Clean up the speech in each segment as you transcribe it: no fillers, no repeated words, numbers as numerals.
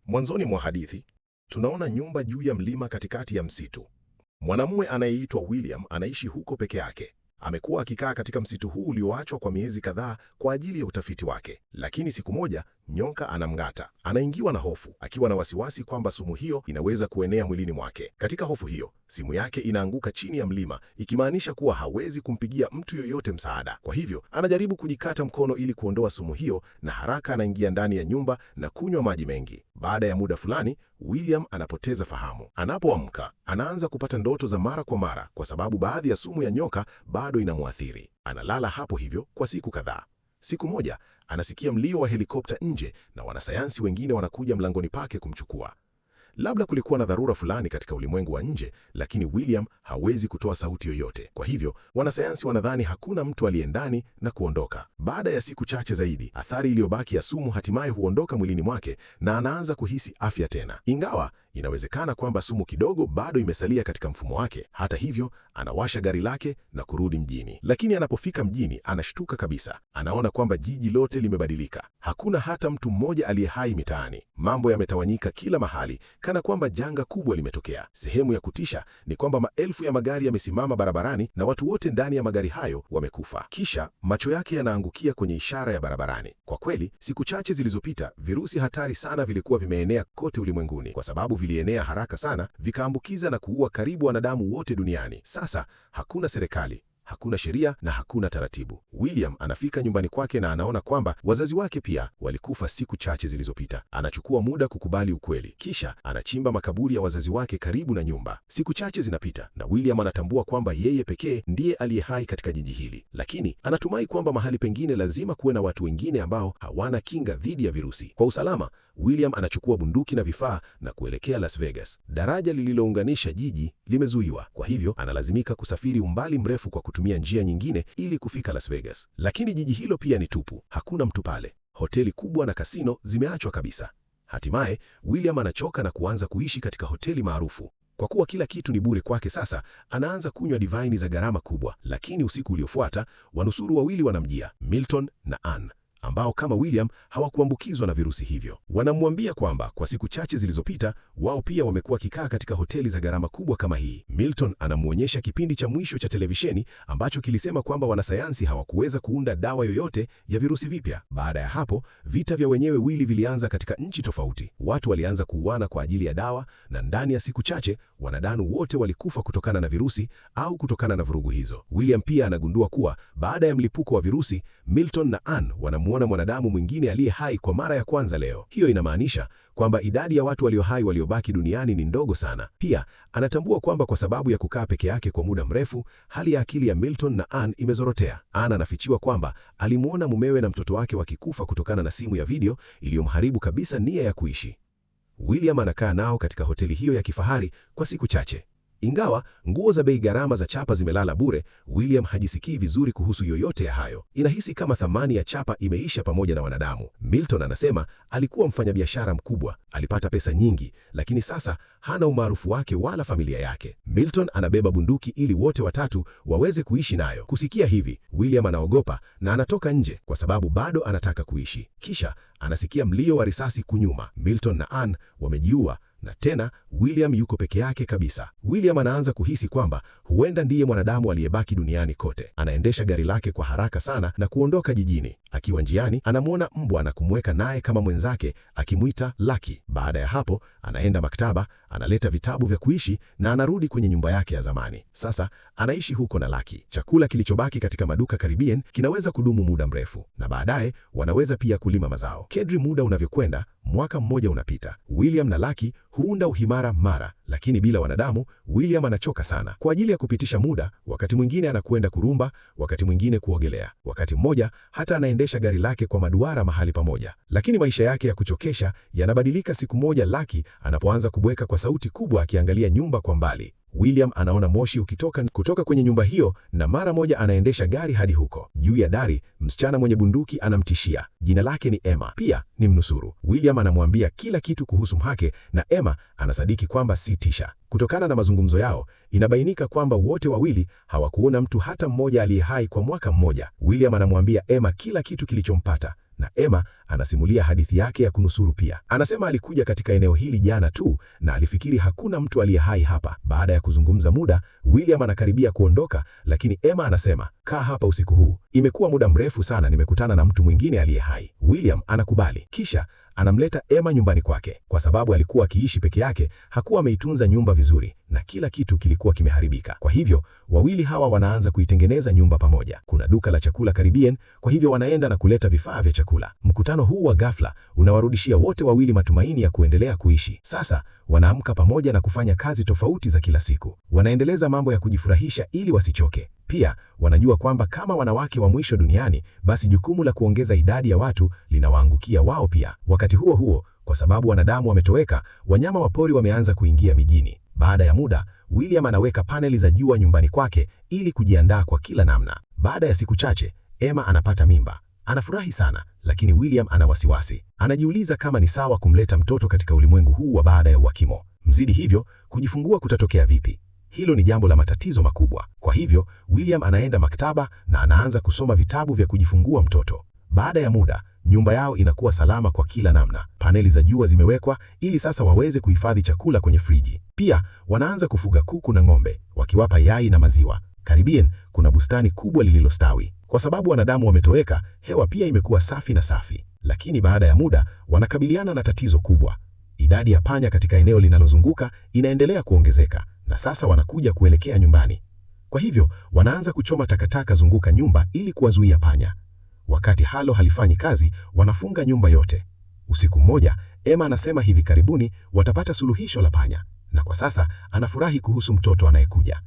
Mwanzoni mwa hadithi, tunaona nyumba juu ya mlima katikati ya msitu. Mwanamume anayeitwa William anaishi huko peke yake. Amekuwa akikaa katika msitu huu ulioachwa kwa miezi kadhaa kwa ajili ya utafiti wake. Lakini siku moja nyoka anamng'ata. Anaingiwa na hofu, akiwa na wasiwasi kwamba sumu hiyo inaweza kuenea mwilini mwake. Katika hofu hiyo, simu yake inaanguka chini ya mlima, ikimaanisha kuwa hawezi kumpigia mtu yoyote msaada. Kwa hivyo, anajaribu kujikata mkono ili kuondoa sumu hiyo, na haraka anaingia ndani ya nyumba na kunywa maji mengi. Baada ya muda fulani, William anapoteza fahamu. Anapoamka, anaanza kupata ndoto za mara kwa mara kwa sababu baadhi ya sumu ya nyoka bado inamwathiri. Analala hapo hivyo kwa siku kadhaa. Siku moja anasikia mlio wa helikopta nje na wanasayansi wengine wanakuja mlangoni pake kumchukua. Labda kulikuwa na dharura fulani katika ulimwengu wa nje, lakini William hawezi kutoa sauti yoyote. Kwa hivyo wanasayansi wanadhani hakuna mtu aliye ndani na kuondoka. Baada ya siku chache zaidi, athari iliyobaki ya sumu hatimaye huondoka mwilini mwake na anaanza kuhisi afya tena, ingawa inawezekana kwamba sumu kidogo bado imesalia katika mfumo wake. Hata hivyo, anawasha gari lake na kurudi mjini. Lakini anapofika mjini, anashtuka kabisa. Anaona kwamba jiji lote limebadilika. Hakuna hata mtu mmoja aliye hai mitaani. Mambo yametawanyika kila mahali, kana kwamba janga kubwa limetokea. Sehemu ya kutisha ni kwamba maelfu ya magari yamesimama barabarani na watu wote ndani ya magari hayo wamekufa. Kisha macho yake yanaangukia kwenye ishara ya barabarani. Kwa kweli, siku chache zilizopita, virusi hatari sana vilikuwa vimeenea kote ulimwenguni. Kwa sababu vilienea haraka sana, vikaambukiza na kuua karibu wanadamu wote duniani. Sasa hakuna serikali, hakuna sheria na hakuna taratibu. William anafika nyumbani kwake na anaona kwamba wazazi wake pia walikufa siku chache zilizopita. Anachukua muda kukubali ukweli, kisha anachimba makaburi ya wazazi wake karibu na nyumba. Siku chache zinapita na William anatambua kwamba yeye pekee ndiye aliye hai katika jiji hili, lakini anatumai kwamba mahali pengine lazima kuwe na watu wengine ambao hawana kinga dhidi ya virusi. Kwa usalama, William anachukua bunduki na vifaa na kuelekea Las Vegas. Daraja lililounganisha jiji limezuiwa, kwa hivyo analazimika kusafiri umbali mrefu kwa kutumia njia nyingine ili kufika Las Vegas. Lakini jiji hilo pia ni tupu, hakuna mtu pale. Hoteli kubwa na kasino zimeachwa kabisa. Hatimaye William anachoka na kuanza kuishi katika hoteli maarufu. Kwa kuwa kila kitu ni bure kwake sasa, anaanza kunywa divaini za gharama kubwa. Lakini usiku uliofuata, wanusuru wawili wanamjia, Milton na Ann, ambao kama William hawakuambukizwa na virusi hivyo. Wanamwambia kwamba kwa siku chache zilizopita wao pia wamekuwa kikaa katika hoteli za gharama kubwa kama hii. Milton anamwonyesha kipindi cha mwisho cha televisheni ambacho kilisema kwamba wanasayansi hawakuweza kuunda dawa yoyote ya virusi vipya. Baada ya hapo, vita vya wenyewe wili vilianza katika nchi tofauti. Watu walianza kuuana kwa ajili ya dawa, na ndani ya siku chache wanadamu wote walikufa kutokana na virusi au kutokana na vurugu hizo. William pia anagundua kuwa baada ya mlipuko wa virusi, Milton na Ann wanamuona mwanadamu mwingine aliye hai kwa mara ya kwanza leo. Hiyo inamaanisha kwamba idadi ya watu walio hai waliobaki duniani ni ndogo sana. Pia anatambua kwamba kwa sababu ya kukaa peke yake kwa muda mrefu, hali ya akili ya Milton na Ann imezorotea. Ann anafichiwa kwamba alimuona mumewe na mtoto wake wakikufa kutokana na simu ya video iliyomharibu kabisa nia ya kuishi. William anakaa nao katika hoteli hiyo ya kifahari kwa siku chache. Ingawa nguo za bei gharama za chapa zimelala bure, William hajisikii vizuri kuhusu yoyote ya hayo. Inahisi kama thamani ya chapa imeisha pamoja na wanadamu. Milton anasema alikuwa mfanyabiashara mkubwa, alipata pesa nyingi, lakini sasa hana umaarufu wake wala familia yake. Milton anabeba bunduki ili wote watatu waweze kuishi nayo. Kusikia hivi, William anaogopa na anatoka nje kwa sababu bado anataka kuishi. Kisha anasikia mlio wa risasi kunyuma. Milton na Ann wamejiua na tena William yuko peke yake kabisa. William anaanza kuhisi kwamba huenda ndiye mwanadamu aliyebaki duniani kote. Anaendesha gari lake kwa haraka sana na kuondoka jijini. Akiwa njiani, anamwona mbwa na kumweka naye kama mwenzake, akimwita Lucky. Baada ya hapo, anaenda maktaba, analeta vitabu vya kuishi na anarudi kwenye nyumba yake ya zamani. Sasa anaishi huko na Lucky. Chakula kilichobaki katika maduka Caribbean kinaweza kudumu muda mrefu, na baadaye wanaweza pia kulima mazao. Kadri muda unavyokwenda, mwaka mmoja unapita. William na Lucky huunda uhimara mara, lakini bila wanadamu, William anachoka sana. Kwa ajili ya kupitisha muda, wakati mwingine anakwenda kurumba, wakati mwingine kuogelea, wakati mmoja hata anaendesha gari lake kwa maduara mahali pamoja. Lakini maisha yake ya kuchokesha yanabadilika siku moja Lucky anapoanza kubweka kwa sauti kubwa akiangalia nyumba kwa mbali. William anaona moshi ukitoka kutoka kwenye nyumba hiyo na mara moja anaendesha gari hadi huko. Juu ya dari, msichana mwenye bunduki anamtishia. Jina lake ni Emma, pia ni mnusuru. William anamwambia kila kitu kuhusu mhake na Emma anasadiki kwamba si tisha. Kutokana na mazungumzo yao, inabainika kwamba wote wawili hawakuona mtu hata mmoja aliye hai kwa mwaka mmoja. William anamwambia Emma kila kitu kilichompata Na Emma anasimulia hadithi yake ya kunusuru pia. Anasema alikuja katika eneo hili jana tu na alifikiri hakuna mtu aliye hai hapa. Baada ya kuzungumza muda, William anakaribia kuondoka, lakini Emma anasema, kaa hapa usiku huu. Imekuwa muda mrefu sana nimekutana na mtu mwingine aliye hai. William anakubali. Kisha anamleta Emma nyumbani kwake. Kwa sababu alikuwa akiishi peke yake, hakuwa ameitunza nyumba vizuri na kila kitu kilikuwa kimeharibika. Kwa hivyo wawili hawa wanaanza kuitengeneza nyumba pamoja. Kuna duka la chakula karibien, kwa hivyo wanaenda na kuleta vifaa vya chakula. Mkutano huu wa ghafla unawarudishia wote wawili matumaini ya kuendelea kuishi. Sasa wanaamka pamoja na kufanya kazi tofauti za kila siku. Wanaendeleza mambo ya kujifurahisha ili wasichoke. Pia wanajua kwamba kama wanawake wa mwisho duniani, basi jukumu la kuongeza idadi ya watu linawaangukia wao pia. Wakati huo huo, kwa sababu wanadamu wametoweka, wanyama wa pori wameanza kuingia mijini. Baada ya muda, William anaweka paneli za jua nyumbani kwake ili kujiandaa kwa kila namna. Baada ya siku chache, Emma anapata mimba. Anafurahi sana, lakini William ana wasiwasi. Anajiuliza kama ni sawa kumleta mtoto katika ulimwengu huu wa baada ya uwakimo. Mzidi hivyo, kujifungua kutatokea vipi? Hilo ni jambo la matatizo makubwa. Kwa hivyo, William anaenda maktaba na anaanza kusoma vitabu vya kujifungua mtoto. Baada ya muda, nyumba yao inakuwa salama kwa kila namna. Paneli za jua zimewekwa ili sasa waweze kuhifadhi chakula kwenye friji. Pia wanaanza kufuga kuku na ng'ombe, wakiwapa yai na maziwa. Karibien kuna bustani kubwa lililostawi. Kwa sababu wanadamu wametoweka, hewa pia imekuwa safi na safi. Lakini baada ya muda, wanakabiliana na tatizo kubwa. Idadi ya panya katika eneo linalozunguka inaendelea kuongezeka na sasa wanakuja kuelekea nyumbani. Kwa hivyo wanaanza kuchoma takataka zunguka nyumba ili kuwazuia panya. Wakati halo halifanyi kazi, wanafunga nyumba yote. Usiku mmoja, Emma anasema hivi karibuni watapata suluhisho la panya, na kwa sasa anafurahi kuhusu mtoto anayekuja.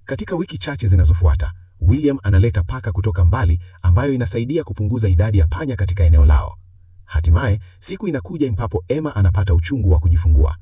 Katika wiki chache zinazofuata, William analeta paka kutoka mbali ambayo inasaidia kupunguza idadi ya panya katika eneo lao. Hatimaye, siku inakuja ambapo Emma anapata uchungu wa kujifungua.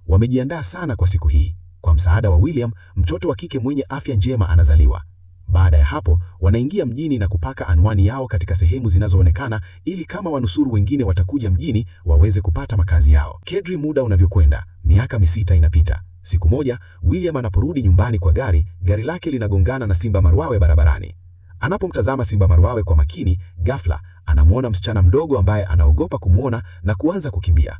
Wamejiandaa sana kwa siku hii. Kwa msaada wa William, mtoto wa kike mwenye afya njema anazaliwa. Baada ya hapo, wanaingia mjini na kupaka anwani yao katika sehemu zinazoonekana ili kama wanusuru wengine watakuja mjini waweze kupata makazi yao. Kadri muda unavyokwenda, miaka 6 inapita. Siku moja, William anaporudi nyumbani kwa gari, gari lake linagongana na simba maruawe barabarani. Anapomtazama simba maruawe kwa makini, ghafla anamwona msichana mdogo ambaye anaogopa kumwona na kuanza kukimbia.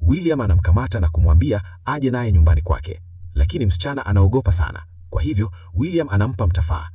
William anamkamata na kumwambia aje naye nyumbani kwake, lakini msichana anaogopa sana. Kwa hivyo William anampa mtafaa.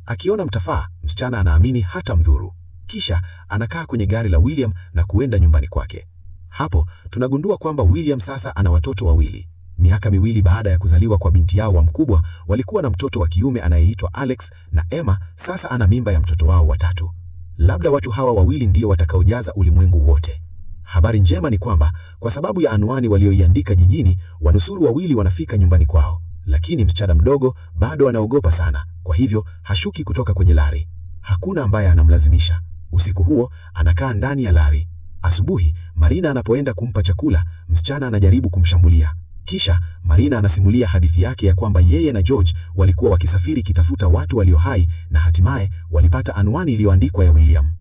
Akiona mtafaa, msichana anaamini hata mdhuru. Kisha anakaa kwenye gari la William na kuenda nyumbani kwake. Hapo tunagundua kwamba William sasa ana watoto wawili. Miaka 2 baada ya kuzaliwa kwa binti yao wa mkubwa, walikuwa na mtoto wa kiume anayeitwa Alex na Emma sasa ana mimba ya mtoto wao wa tatu. Labda watu hawa wawili ndio watakaojaza ulimwengu wote. Habari njema ni kwamba kwa sababu ya anwani walioiandika jijini, wanusuru wawili wanafika nyumbani kwao, lakini msichana mdogo bado anaogopa sana, kwa hivyo hashuki kutoka kwenye lari. Hakuna ambaye anamlazimisha. Usiku huo anakaa ndani ya lari. Asubuhi Marina anapoenda kumpa chakula, msichana anajaribu kumshambulia. Kisha Marina anasimulia hadithi yake ya kwamba yeye na George walikuwa wakisafiri kitafuta watu walio hai na hatimaye walipata anwani iliyoandikwa ya William.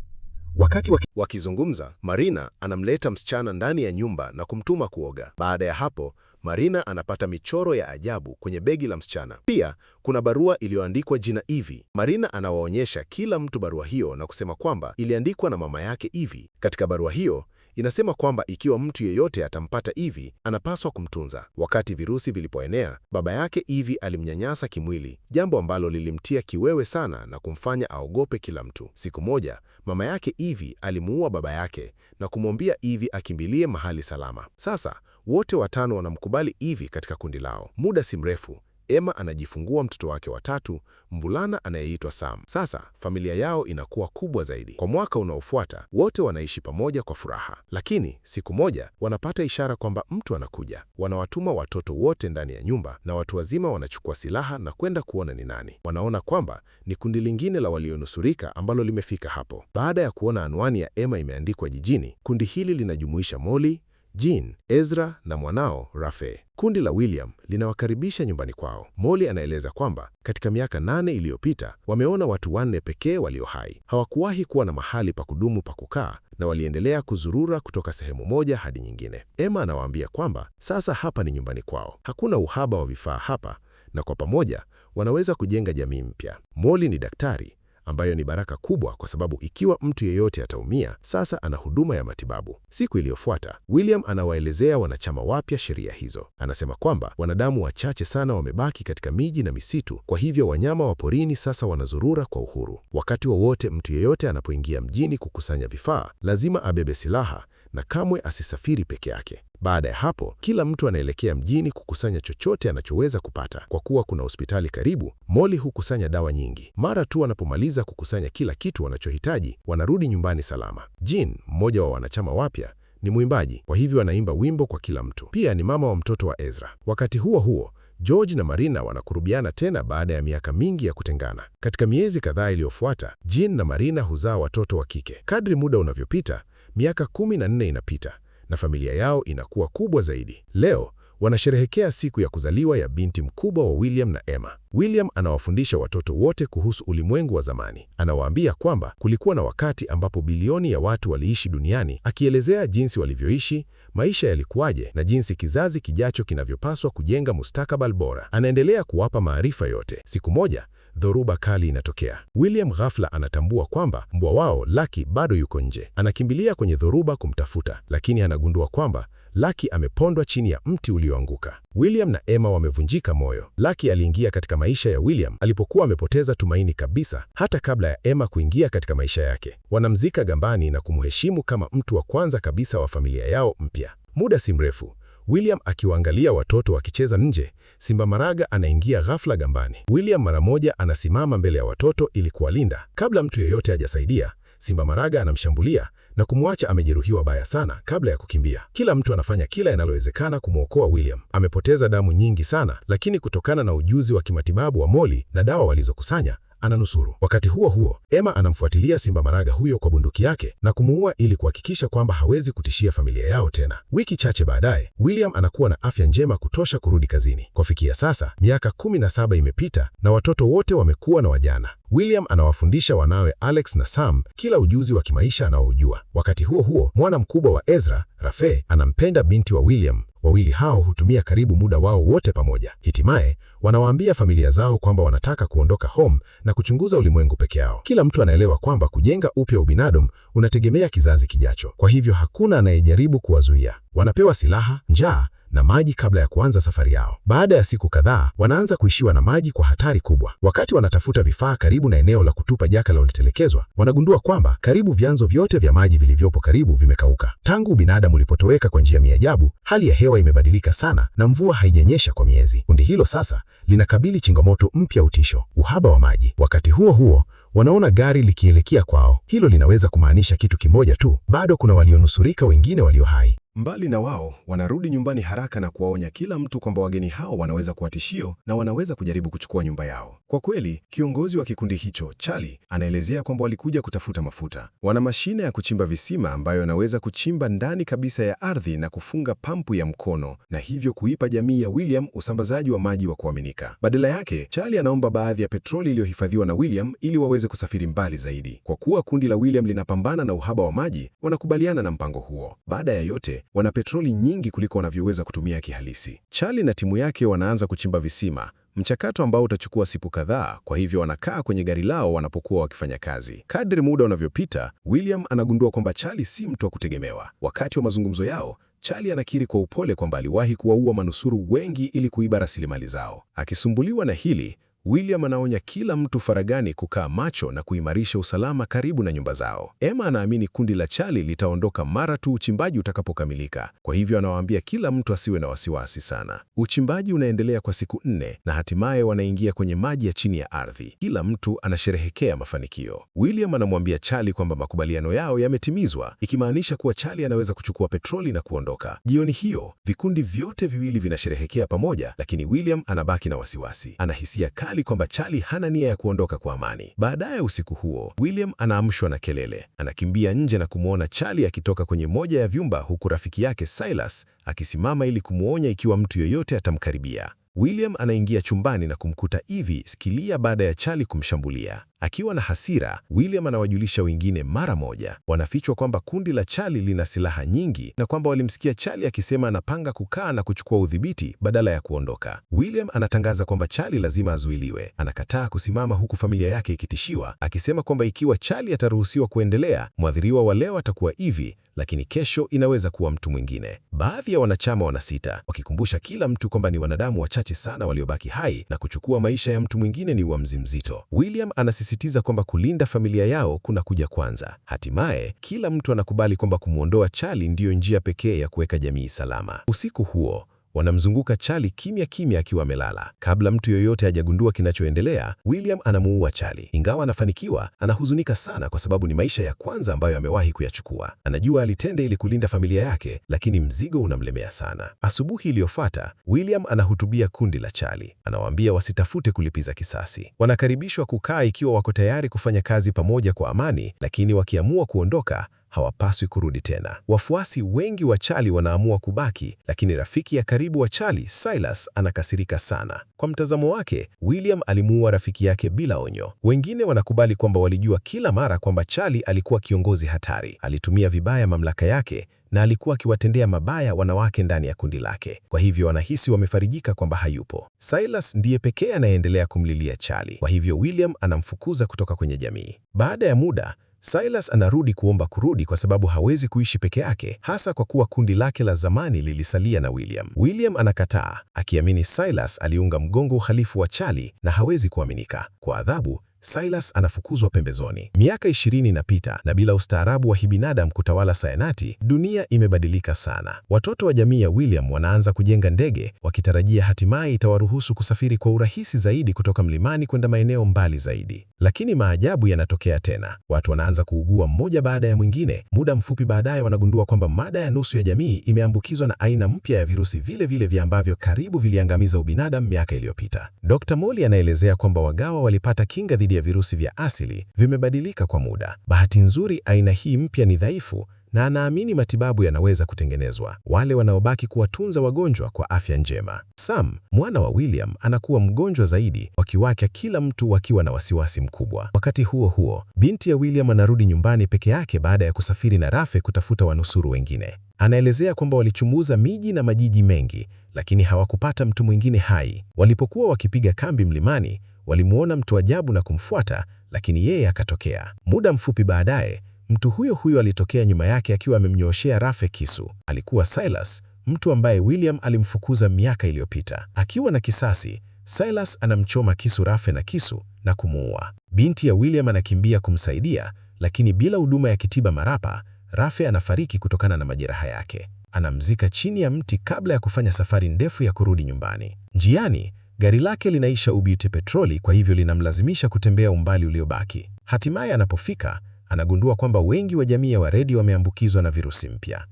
Wakati Wakizungumza, Marina anamleta msichana ndani ya nyumba na kumtuma kuoga. Baada ya hapo, Marina anapata michoro ya ajabu kwenye begi la msichana. Pia kuna barua iliyoandikwa jina Ivy. Marina anawaonyesha kila mtu barua hiyo na kusema kwamba iliandikwa na mama yake Ivy. Katika barua hiyo inasema kwamba ikiwa mtu yeyote atampata Ivy, anapaswa kumtunza. Wakati virusi vilipoenea, baba yake Ivy alimnyanyasa kimwili, jambo ambalo lilimtia kiwewe sana na kumfanya aogope kila mtu. Siku moja, mama yake Ivy alimuua baba yake na kumwambia Ivy akimbilie mahali salama. Sasa wote watano wanamkubali Ivy katika kundi lao. Muda si mrefu, Emma anajifungua mtoto wake wa tatu, mvulana anayeitwa Sam. Sasa familia yao inakuwa kubwa zaidi. Kwa mwaka unaofuata, wote wanaishi pamoja kwa furaha. Lakini siku moja wanapata ishara kwamba mtu anakuja. Wanawatuma watoto wote ndani ya nyumba na watu wazima wanachukua silaha na kwenda kuona ni nani. Wanaona kwamba ni kundi lingine la walionusurika ambalo limefika hapo. Baada ya kuona anwani ya Emma imeandikwa jijini, kundi hili linajumuisha Molly, Jean, Ezra na mwanao Rafe. Kundi la William linawakaribisha nyumbani kwao. Molly anaeleza kwamba katika miaka 8 iliyopita wameona watu 4 pekee walio hai. Hawakuwahi kuwa na mahali pa kudumu pa kukaa na waliendelea kuzurura kutoka sehemu moja hadi nyingine. Emma anawaambia kwamba sasa hapa ni nyumbani kwao. Hakuna uhaba wa vifaa hapa na kwa pamoja wanaweza kujenga jamii mpya. Molly ni daktari. ambayo ni baraka kubwa kwa sababu ikiwa mtu yeyote ataumia, sasa ana huduma ya matibabu. Siku iliyofuata, William anawaelezea wanachama wapya sheria hizo. Anasema kwamba wanadamu wachache sana wamebaki katika miji na misitu, kwa hivyo wanyama wa porini sasa wanazurura kwa uhuru. Wakati wowote mtu yeyote anapoingia mjini kukusanya vifaa, lazima abebe silaha na kamwe asisafiri peke yake. Baada ya hapo, kila mtu anaelekea mjini kukusanya chochote anachoweza kupata. Kwa kuwa kuna hospitali karibu, Molly hukusanya dawa nyingi. Mara tu wanapomaliza kukusanya kila kitu wanachohitaji, wanarudi nyumbani salama. Jean, mmoja wa wanachama wapya, ni mwimbaji, kwa hivyo anaimba wimbo kwa kila mtu. Pia ni mama wa mtoto wa Ezra. Wakati huo huo, George na Marina wanakurubiana tena baada ya miaka mingi ya kutengana. Katika miezi kadhaa iliyofuata, Jean na Marina huzaa watoto wa kike. Kadri muda unavyopita, miaka 14 inapita na familia yao inakuwa kubwa zaidi. Leo wanasherehekea siku ya kuzaliwa ya binti mkubwa wa William na Emma. William anawafundisha watoto wote kuhusu ulimwengu wa zamani. Anawaambia kwamba kulikuwa na wakati ambapo bilioni ya watu waliishi duniani, akielezea jinsi walivyoishi, maisha yalikuwaje na jinsi kizazi kijacho kinavyopaswa kujenga mustakabali bora. Anaendelea kuwapa maarifa yote. Siku moja dhoruba kali inatokea. William ghafla anatambua kwamba mbwa wao Lucky bado yuko nje. Anakimbilia kwenye dhoruba kumtafuta, lakini anagundua kwamba Lucky amepondwa chini ya mti ulioanguka. William na Emma wamevunjika moyo. Lucky aliingia katika maisha ya William alipokuwa amepoteza tumaini kabisa, hata kabla ya Emma kuingia katika maisha yake. Wanamzika gambani na kumheshimu kama mtu wa kwanza kabisa wa familia yao mpya. Muda si mrefu, William akiwaangalia watoto wakicheza nje, Simba Maraga anaingia ghafla gambani. William mara moja anasimama mbele ya watoto ili kuwalinda. Kabla mtu yeyote hajasaidia, Simba Maraga anamshambulia na kumwacha amejeruhiwa baya sana kabla ya kukimbia. Kila mtu anafanya kila inalowezekana kumwokoa William. Amepoteza damu nyingi sana, lakini kutokana na ujuzi wa kimatibabu wa Molly na dawa walizokusanya ananusuru. Wakati huo huo, Emma anamfuatilia Simba Maraga huyo kwa bunduki yake na kumuua ili kuhakikisha kwamba hawezi kutishia familia yao tena. Wiki chache baadaye, William anakuwa na afya njema kutosha kurudi kazini. Kufikia sasa, miaka 17 imepita na watoto wote wamekuwa na wajana. William anawafundisha wanawe Alex na Sam kila ujuzi wa kimaisha anaoujua. Wakati huo huo, mwana mkubwa wa Ezra, Rafe, anampenda binti wa William. Wawili hao hutumia karibu muda wao wote pamoja. Hitimaye, wanawaambia familia zao kwamba wanataka kuondoka home na kuchunguza ulimwengu peke yao. Kila mtu anaelewa kwamba kujenga upya ubinadamu unategemea kizazi kijacho. Kwa hivyo hakuna anayejaribu kuwazuia. Wanapewa silaha, njaa na maji kabla ya kuanza safari yao. Baada ya siku kadhaa, wanaanza kuishiwa na maji kwa hatari kubwa. Wakati wanatafuta vifaa karibu na eneo la kutupa jaka lililotelekezwa, wanagundua kwamba karibu vyanzo vyote vya maji vilivyopo karibu vimekauka. Tangu binadamu ulipotoweka kwa njia miajabu, hali ya hewa imebadilika sana na mvua haijanyesha kwa miezi. Kundi hilo sasa linakabili changamoto mpya, utisho, uhaba wa maji. Wakati huo huo, wanaona gari likielekea kwao. Hilo linaweza kumaanisha kitu kimoja tu, bado kuna walionusurika wengine walio hai. Mbali na wao, wanarudi nyumbani haraka na kuwaonya kila mtu kwamba wageni hao wanaweza kuwa tishio na wanaweza kujaribu kuchukua nyumba yao. Kwa kweli, kiongozi wa kikundi hicho, Charlie, anaelezea kwamba walikuja kutafuta mafuta. Wana mashine ya kuchimba visima ambayo inaweza kuchimba ndani kabisa ya ardhi na kufunga pampu ya mkono na hivyo kuipa jamii ya William usambazaji wa maji wa kuaminika. Badala yake, Charlie anaomba baadhi ya petroli iliyohifadhiwa na William ili waweze kusafiri mbali zaidi. Kwa kuwa kundi la William linapambana na uhaba wa maji, wanakubaliana na mpango huo. Baada ya yote, wana petroli nyingi kuliko wanavyoweza kutumia kihalisi. Charlie na timu yake wanaanza kuchimba visima, mchakato ambao utachukua siku kadhaa. Kwa hivyo wanakaa kwenye gari lao wanapokuwa wakifanya kazi. Kadri muda unavyopita, William anagundua kwamba Charlie si mtu wa kutegemewa. Wakati wa mazungumzo yao, Charlie anakiri kwa upole kwamba aliwahi kuwaua manusuru wengi ili kuiba rasilimali zao. Akisumbuliwa na hili, William anaonya kila mtu faragani kukaa macho na kuimarisha usalama karibu na nyumba zao. Emma anaamini kundi la Charlie litaondoka mara tu uchimbaji utakapokamilika. Kwa hivyo anawaambia kila mtu asiwe na wasiwasi sana. Uchimbaji unaendelea kwa siku 4 na hatimaye wanaingia kwenye maji ya chini ya ardhi. Kila mtu anasherehekea mafanikio. William anamwambia Charlie kwamba makubaliano yao yametimizwa, ikimaanisha kuwa Charlie anaweza kuchukua petroli na kuondoka. Jioni hiyo, vikundi vyote viwili vinasherehekea pamoja, lakini William anabaki na wasiwasi. Ana hisia kali kwamba Charlie hana nia ya kuondoka kwa amani. Baadaye usiku huo, William anaamshwa na kelele. Anakimbia nje na kumwona Charlie akitoka kwenye moja ya vyumba huku rafiki yake Silas akisimama ili kumwonya ikiwa mtu yoyote atamkaribia. William anaingia chumbani na kumkuta Ivy sikilia baada ya Charlie kumshambulia. Akiwa na hasira, William anawajulisha wengine mara moja. Wanafichwa kwamba kundi la Charlie lina silaha nyingi na kwamba walimsikia Charlie akisema anapanga kukaa na kuchukua udhibiti badala ya kuondoka. William anatangaza kwamba Charlie lazima azuiliwe. Anakataa kusimama huku familia yake ikitishiwa, akisema kwamba ikiwa Charlie ataruhusiwa kuendelea, mwathiriwa wa leo atakuwa Ivy, lakini kesho inaweza kuwa mtu mwingine. Baadhi ya wanachama wanasita, wakikumbusha kila mtu kwamba ni wanadamu wachache sana waliobaki hai na kuchukua maisha ya mtu mwingine ni uamuzi mzito. William anasisitiza kwamba kulinda familia yao kuna kuja kwanza. Hatimaye, kila mtu anakubali kwamba kumwondoa Charlie ndiyo njia pekee ya kuweka jamii salama. Usiku huo wanamzunguka Charlie kimya kimya akiwa amelala. Kabla mtu yoyote hajagundua kinachoendelea, William anamuua Charlie. Ingawa anafanikiwa, anahuzunika sana kwa sababu ni maisha ya kwanza ambayo amewahi kuyachukua. Anajua alitenda ili kulinda familia yake, lakini mzigo unamlemea sana. Asubuhi iliyofuata, William anahutubia kundi la Charlie. Anawaambia wasitafute kulipiza kisasi. Wanakaribishwa kukaa ikiwa wako tayari kufanya kazi pamoja kwa amani, lakini wakiamua kuondoka hawapaswi kurudi tena. Wafuasi wengi wa Charlie wanaamua kubaki, lakini rafiki ya karibu wa Charlie, Silas, anakasirika sana. Kwa mtazamo wake, William alimuua rafiki yake bila onyo. Wengine wanakubali kwamba walijua kila mara kwamba Charlie alikuwa kiongozi hatari. Alitumia vibaya mamlaka yake na alikuwa akiwatendea mabaya wanawake ndani ya kundi lake. Kwa hivyo wanahisi wamefarijika kwamba hayupo. Silas ndiye pekee anayeendelea kumlilia Charlie. Kwa hivyo William anamfukuza kutoka kwenye jamii. Baada ya muda, Silas anarudi kuomba kurudi kwa sababu hawezi kuishi peke yake, hasa kwa kuwa kundi lake la zamani lilisalia na William. William anakataa, akiamini Silas aliunga mgongo uhalifu wa Charlie na hawezi kuaminika. Kwa adhabu, Silas anafukuzwa pembezoni. Miaka 20 inapita na bila ustaarabu wa kibinadamu kutawala sayanati, dunia imebadilika sana. Watoto wa jamii ya William wanaanza kujenga ndege, wakitarajia hatimaye itawaruhusu kusafiri kwa urahisi zaidi kutoka mlimani kwenda maeneo mbali zaidi. Lakini maajabu yanatokea tena. Watu wanaanza kuugua mmoja baada ya mwingine. Muda mfupi baadaye wanagundua kwamba mada ya nusu ya jamii imeambukizwa na aina mpya ya virusi vile vile vya ambavyo karibu viliangamiza ubinadamu miaka iliyopita. Dr. Molly anaelezea kwamba wagawa walipata kinga dhidi ya virusi vya asili vimebadilika kwa muda. Bahati nzuri, aina hii mpya ni dhaifu na anaamini matibabu yanaweza kutengenezwa. Wale wanaobaki kuwatunza wagonjwa kwa afya njema. Sam, mwana wa William, anakuwa mgonjwa zaidi, wakiwacha kila mtu wakiwa na wasiwasi mkubwa. Wakati huo huo, binti ya William anarudi nyumbani peke yake baada ya kusafiri na Rafe kutafuta wanusuru wengine. Anaelezea kwamba walichunguza miji na majiji mengi, lakini hawakupata mtu mwingine hai. Walipokuwa wakipiga kambi mlimani, walimuona mtu ajabu na kumfuata, lakini yeye akatokea. Muda mfupi baadaye, mtu huyo huyo alitokea nyuma yake akiwa amemnyooshea Rafe kisu. Alikuwa Silas, mtu ambaye William alimfukuza miaka iliyopita. Akiwa na kisasi, Silas anamchoma kisu Rafe na kisu na kumuua. Binti ya William anakimbia kumsaidia, lakini bila huduma ya kitiba marapa, Rafe anafariki kutokana na majeraha yake. Anamzika chini ya mti kabla ya kufanya safari ndefu ya kurudi nyumbani. Njiani, gari lake linaisha ubiti petroli, kwa hivyo linamlazimisha kutembea umbali uliobaki. Hatimaye anapofika, anagundua kwamba wengi wa jamii ya Waredi wameambukizwa na virusi mpya.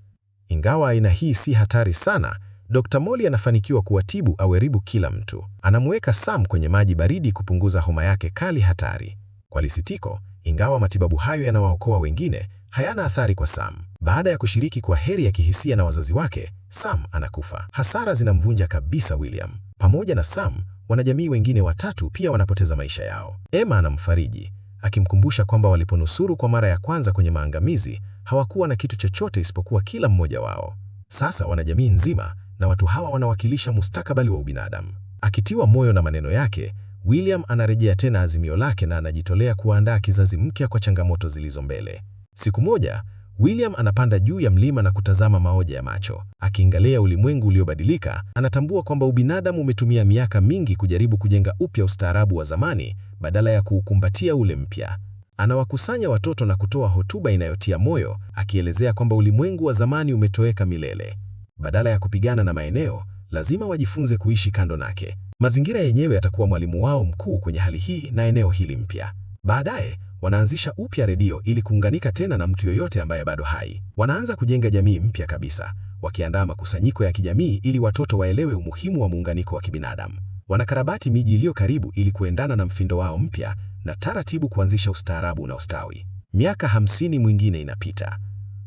Ingawa aina hii si hatari sana, Dr. Molly anafanikiwa kuwatibu aweribu kila mtu. Anamweka Sam kwenye maji baridi kupunguza homa yake kali hatari. Kwa lisitiko, ingawa matibabu hayo yanawaokoa wengine, hayana athari kwa Sam. Baada ya kushiriki kwa heri ya kihisia na wazazi wake, Sam anakufa. Hasara zinamvunja kabisa William. Pamoja na Sam, wanajamii wengine watatu pia wanapoteza maisha yao. Emma anamfariji akimkumbusha kwamba waliponusuru kwa mara ya kwanza kwenye maangamizi hawakuwa na kitu chochote isipokuwa kila mmoja wao. Sasa wana jamii nzima na watu hawa wanawakilisha mustakabali wa ubinadamu. Akitiwa moyo na maneno yake, William anarejea tena azimio lake na anajitolea kuandaa kizazi mpya kwa changamoto zilizo mbele. Siku moja, William anapanda juu ya mlima na kutazama maoja ya macho. Akiangalia ulimwengu uliobadilika, anatambua kwamba ubinadamu umetumia miaka mingi kujaribu kujenga upya ustaarabu wa zamani badala ya kuukumbatia ule mpya. Anawakusanya watoto na kutoa hotuba inayotia moyo, akielezea kwamba ulimwengu wa zamani umetoweka milele. Badala ya kupigana na maeneo, lazima wajifunze kuishi kando nake. Mazingira yenyewe yatakuwa mwalimu wao mkuu kwenye hali hii na eneo hili mpya. Baadaye wanaanzisha upya redio ili kuunganika tena na mtu yoyote ambaye bado hai. Wanaanza kujenga jamii mpya kabisa, wakiandaa makusanyiko ya kijamii ili watoto waelewe umuhimu wa muunganiko wa kibinadamu. Wanakarabati miji iliyo karibu ili kuendana na mfindo wao mpya na taratibu kuanzisha ustaarabu na ustawi. Miaka 50 mwingine inapita.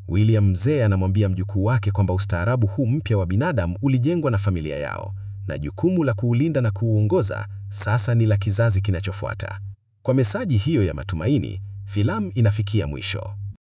William mzee anamwambia mjukuu wake kwamba ustaarabu huu mpya wa binadamu ulijengwa na familia yao na jukumu la kuulinda na kuuongoza sasa ni la kizazi kinachofuata. Kwa mesaji hiyo ya matumaini, filamu inafikia mwisho.